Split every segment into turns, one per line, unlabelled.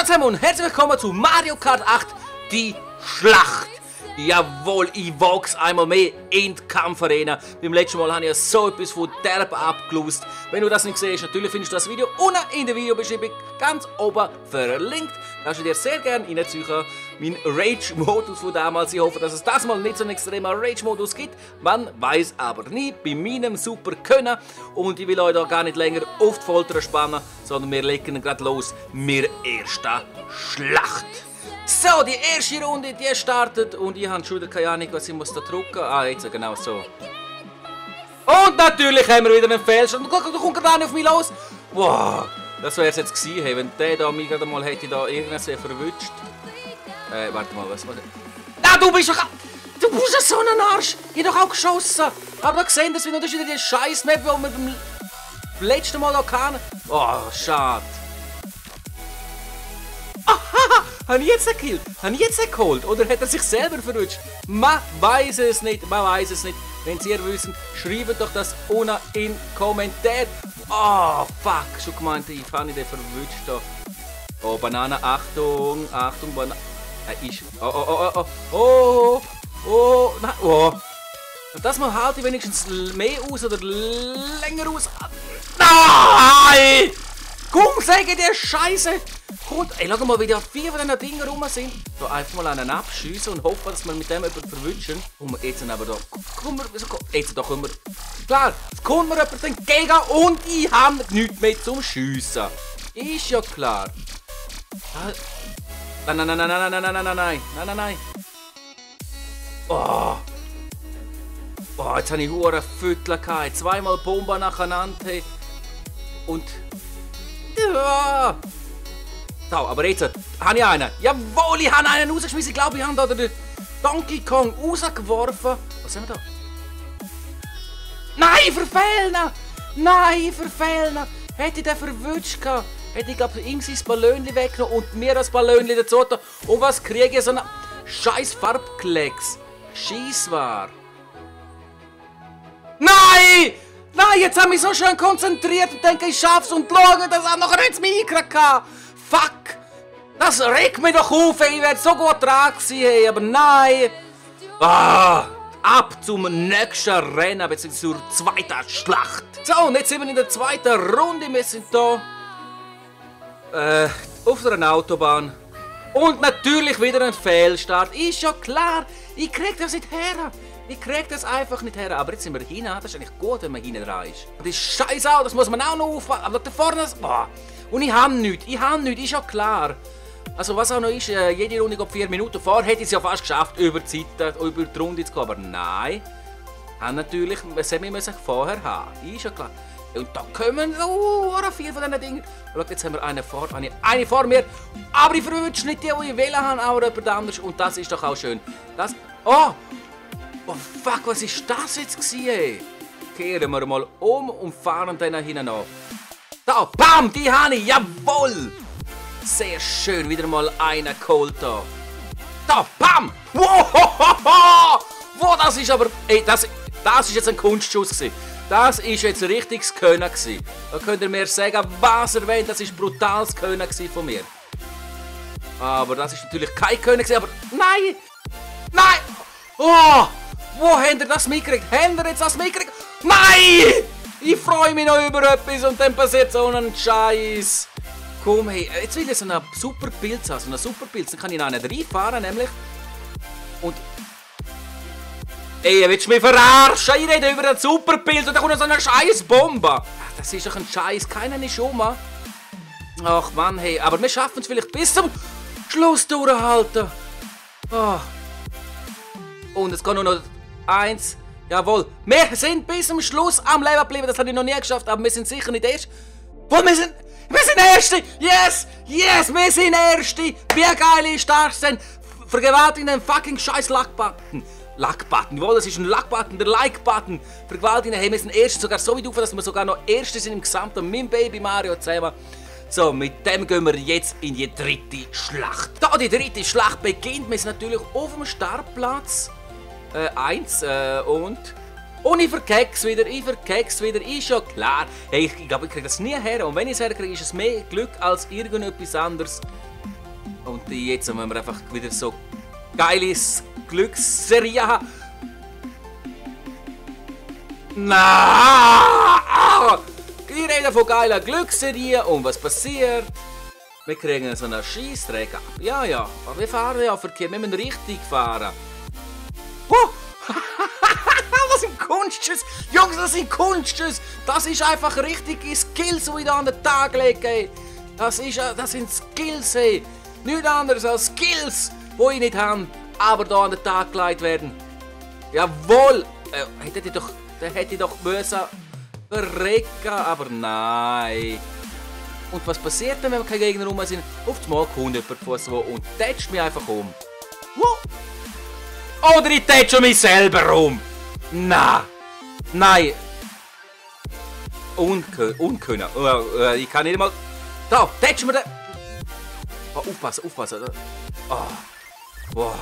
zusammen und herzlich willkommen zu Mario Kart 8, die Schlacht. Jawohl, ich wag's einmal mehr in die Kampfarena. Beim letzten Mal habe ich ja so etwas von derb abgelöst. Wenn du das nicht siehst, natürlich findest du das Video unten in der Videobeschreibung ganz oben verlinkt. Da kannst du dir sehr gerne reinziehen. Mein Rage-Modus von damals. Ich hoffe, dass es das mal nicht so einen extremen Rage-Modus gibt. Man weiß aber nie, bei meinem super Können. Und ich will euch da gar nicht länger auf die Folter spannen, sondern wir legen gerade los mit der ersten Schlacht. So, die erste Runde, die startet und ich habe schon wieder keine Ahnung, was ich muss da drücken. Ah, jetzt genau so. Und natürlich haben wir wieder einen Fehlstand. Guck, da kommt gerade auf mich los. Wow, das wäre es jetzt gewesen, hey, wenn der da mich gerade mal hätte da irgendwas verwünscht. Warte mal, was war das? Ah, du bist doch... Du bist ja so ein Arsch. Ich habe doch auch geschossen. Aber da gesehen, dass wir noch wieder die scheiß Map, die wir beim letzten Mal noch hatten. Oh, schade. Habe ich jetzt einen Kill? Habe ich jetzt einen geholt? Oder hat er sich selber verrutscht? Man weiß es nicht, man weiß es nicht. Wenn Sie wissen, schreibt doch das unten in den Kommentaren. Oh, fuck, schon gemeint, ich habe den verwutscht da. Oh, Banane, Achtung, Achtung, Banane. Nein, oh. Und das mal halte ich wenigstens mehr aus oder länger aus. Nein! Komm, sage der Scheiße! Gut, ey, schau mal, wie die 4 von diesen Dingen rum sind. So einfach mal einen abschiessen und hoffen, dass wir mit dem jemanden verwünschen. Und jetzt aber da. Jetzt da kommen wir. Klar, es kommt mir jemand entgegen und ich habe nichts mehr zum Schiessen. Ist ja klar. Nein. Oh. Oh, jetzt habe ich hure Viertel gehabt. Zweimal Bomben nacheinander. Und. Ja. So, aber jetzt habe ich einen. Jawohl, ich habe einen rausgeschmissen. Ich glaube, ich habe da den Donkey Kong rausgeworfen. Was haben wir da? Nein, verfehlen! Nein, verfehlen! Hätte ich den verwünscht gehabt, hätte ich, glaube ich, irgendwie das Ballonchen weggenommen und mir das Ballonchen dazu. Und was kriege ich? So einen scheiß Farbklecks. Scheisswar. Nein! Nein, jetzt habe ich mich so schön konzentriert und denke, ich schaff's und schaue, dass er nachher ins Mikro kam. Fuck! Das regt mich doch auf, ich werde so gut dran sein, hey, aber nein! Ah, ab zum nächsten Rennen, beziehungsweise zur zweiten Schlacht. So, und jetzt sind wir in der zweiten Runde. Wir sind hier auf einer Autobahn. Und natürlich wieder ein Fehlstart. Ist ja klar, ich krieg das nicht her. Ich krieg das einfach nicht her. Aber jetzt sind wir hinten. Das ist eigentlich gut, wenn man hinten dran ist. Und das ist scheiße auch, das muss man auch noch aufpassen. Aber da vorne ist... Oh. Und ich habe nichts, ist ja klar. Also was auch noch ist, jede Runde geht 4 Minuten. Vorher hätte ich es ja fast geschafft, über die Zeit, über die Runde zu gehen. Aber nein, natürlich, wir müssen vorher haben. Ist ja klar. Und da kommen so viel von diesen Dingen. Schau, jetzt haben wir eine vor mir. Aber ich verwünsche nicht die ich wählen habe, aber jemand anderes. Und das ist doch auch schön. Das... Oh! Oh fuck, was ist das jetzt gewesen, ey? Kehren wir mal um und fahren dann hinten an. Da, bam, die habe ich, jawohl! Sehr schön, wieder mal einer geholt da. Da, bam! Wow, das ist aber... Ey, das ist jetzt ein Kunstschuss gewesen. Das ist jetzt richtiges Können gewesen. Da könnt ihr mir sagen, was ihr wollt, das ist brutales Können gewesen von mir. Aber das ist natürlich kein Können gewesen, aber... Nein! Nein! Oh! Wo habt ihr das mitgekriegt? Habt ihr jetzt das mitgekriegt? Nein! Ich freue mich noch über etwas und dann passiert so einen Scheiß. Komm, hey, jetzt will ich so einen super Pilz haben, so einen super Pilz. Dann kann ich noch einen reinfahren, nämlich. Und... Ey, willst du mich verarschen? Ich rede über einen super Pilz und dann kommt noch so eine scheiß Bombe. Ach, das ist doch ein Scheiß, keiner ist schon mal. Ach Mann, hey, aber wir schaffen es vielleicht bis zum Schluss durchhalten. Oh. Und es geht nur noch 1. Jawohl, wir sind bis zum Schluss am Leben geblieben. Das habe ich noch nie geschafft, aber wir sind sicher nicht erst. Boah, wir sind Erste! Yes! Yes, wir sind Erste! Wie geil ist das denn? Vergewaltigen den fucking scheiß Like-Button. Like-Button, jawohl, das ist ein Like-Button, der Like-Button. Vergewaltigen, hey, wir sind Erste, sogar so weit auf, dass wir sogar noch Erste sind im Gesamten mit Baby Mario zusammen. So, mit dem gehen wir jetzt in die dritte Schlacht. Da die dritte Schlacht beginnt, wir sind natürlich auf dem Startplatz. 1 und ich verkeck's wieder, ist ja klar. Hey, ich glaube, ich kriege das nie her und wenn ich es herkriege, ist es mehr Glück als irgendetwas anderes. Und jetzt müssen wir einfach wieder so geiles Glücksserie haben. Na! Ich rede von geiler Glücksserie und was passiert? Wir kriegen so einen Scheissdreck ab. Ja, aber wir fahren ja verkehrt, wir müssen richtig fahren. Das sind Kunstschuss! Jungs, das sind Kunstschuss! Das ist einfach richtige Skills, die ich da an den Tag lege. Das sind Skills, ey. Nichts anderes als Skills, die ich nicht habe, aber hier an den Tag gelegt werden. Jawohl! Der hätte ich doch müssen verrecken, aber nein. Und was passiert denn, wenn wir keine Gegner rum sind? Auf einmal kommt jemand von so und tätscht mich einfach um. Oder ich tätsche mich selber um. Nein. Unkönnen. Ich kann nicht mal... Da, tätsch mir den... Oh, aufpassen. Oh. Wow.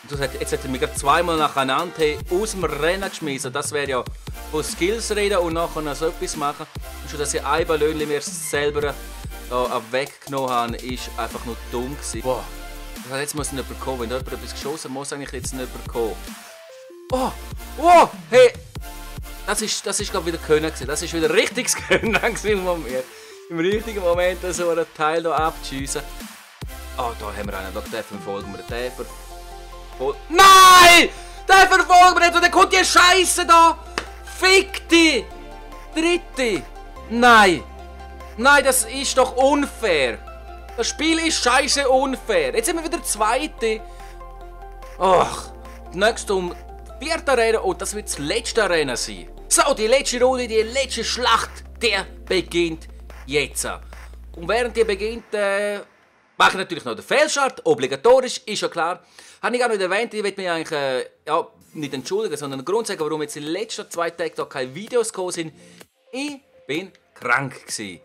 Jetzt hätte er mich gerade zweimal nacheinander aus dem Rennen geschmissen. Das wäre ja von Skills reden und nachher noch so etwas machen. Und schon, dass ich ein Ballonchen mir selber weggenommen habe, ist einfach nur dumm gewesen. Wow. Jetzt muss nicht jemand kommen. Wenn da jemand etwas geschossen muss eigentlich jetzt nicht jemand kommen. Oh, hey! Das ist gerade wieder Können gewesen. Das ist wieder richtiges Können im richtigen Moment so einen Teil hier abzuschiessen. Oh, da haben wir einen. Da, den verfolgen wir. Nein! Den verfolgen wir nicht und dann kommt die Scheiße da! Fick dich! Dritte! Nein! Nein, das ist doch unfair! Das Spiel ist scheiße unfair! Jetzt sind wir wieder Zweite! Ach, nächstes um 4. Arena und das wird das letzte Arena sein. So, die letzte Runde, die letzte Schlacht, der beginnt jetzt. Und während die beginnt, mache ich natürlich noch den Fehlstart, obligatorisch, ist ja klar. Habe ich auch nicht erwähnt, ich will mich eigentlich nicht entschuldigen, sondern einen Grund sagen, warum jetzt in den letzten 2 Tagen da keine Videos gekommen sind. Ich bin krank gewesen.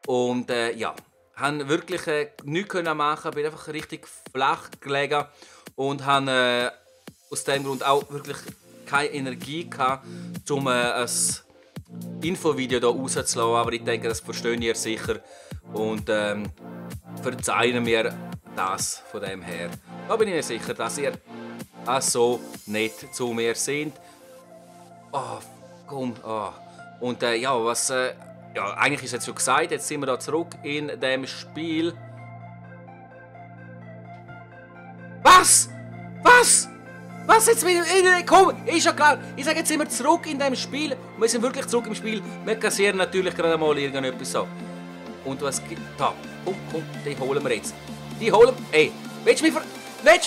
Und habe wirklich nichts machen, bin einfach richtig flach gelegen und habe aus dem Grund auch wirklich keine Energie gehabt, um ein Infovideo hier rauszulassen. Aber ich denke, das versteht ihr sicher. Und verzeihen mir das von dem her. Da bin ich mir sicher, dass ihr auch so nett zu mir seid. Oh, komm. Oh. Und was... eigentlich ist es jetzt schon gesagt, jetzt sind wir da zurück in dem Spiel. Was? Was jetzt wieder? Komm, ist ja klar. Ich sage, jetzt sind wir zurück in dem Spiel. Wir sind wirklich zurück im Spiel. Wir kassieren natürlich gerade mal irgendetwas so. Und was gibt... Da, komm, die holen wir jetzt. Ey, willst du mich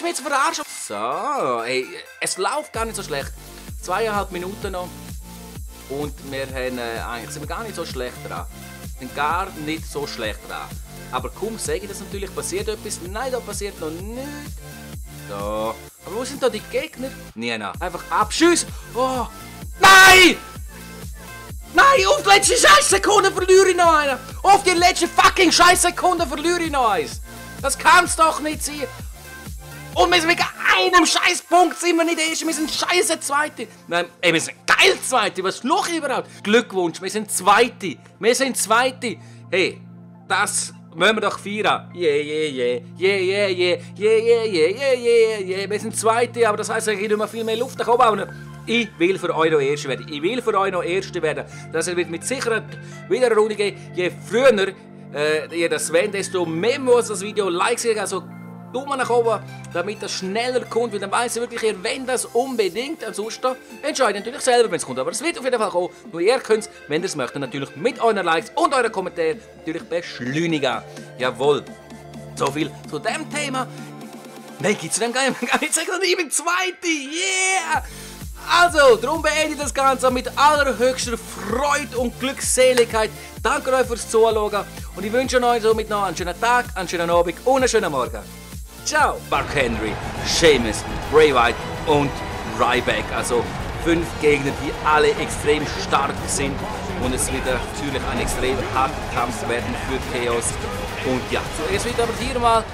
jetzt verarschen? So, ey, es läuft gar nicht so schlecht. 2,5 Minuten noch. Und wir haben, eigentlich sind wir gar nicht so schlecht dran. Aber komm, sage ich das natürlich, passiert etwas? Nein, da passiert noch nichts. So. Aber wo sind da die Gegner? Nein, einfach abschiessen. Oh. Nein! Nein, auf die letzte Scheißsekunde verliere ich noch einen. Auf die letzte fucking Scheißsekunde verliere ich noch eins. Das kann's doch nicht sein. Und wir sind wegen einem Scheißpunkt sind wir nicht erst, wir sind scheiße Zweite. Nein, ey, wir sind geil Zweite, was noch überhaupt? Glückwunsch, wir sind Zweite. Hey, das müssen wir doch feiern. Yeah. Wir sind Zweite, aber das heisst, ich nicht mehr viel mehr Luft nach oben. Ich will für euch noch Erste werden. Das wird mit Sicherheit wieder eine Runde geben. Je früher ihr das wollt, desto mehr muss das Video Likes geben. Also Daumen nach oben, damit das schneller kommt, weil dann weiss ich wirklich, ihr wollt das unbedingt. Ansonsten entscheidet natürlich selber, wenn es kommt. Aber es wird auf jeden Fall kommen. Nur ihr könnt es, wenn ihr es möchtet, natürlich mit euren Likes und euren Kommentaren natürlich beschleunigen. Jawohl. So viel zu dem Thema. Nein, geht zu dem gar nicht. Ich bin Zweite. Yeah! Also, darum beende ich das Ganze mit allerhöchster Freude und Glückseligkeit. Danke euch fürs Zuschauen und ich wünsche euch somit noch einen schönen Tag, einen schönen Abend und einen schönen Morgen. Ciao! Mark Henry, Sheamus, Bray Wyatt und Ryback. Also 5 Gegner, die alle extrem stark sind. Und es wird natürlich ein extrem harter Kampf werden für Chaos. Und ja, zuerst wird aber hier mal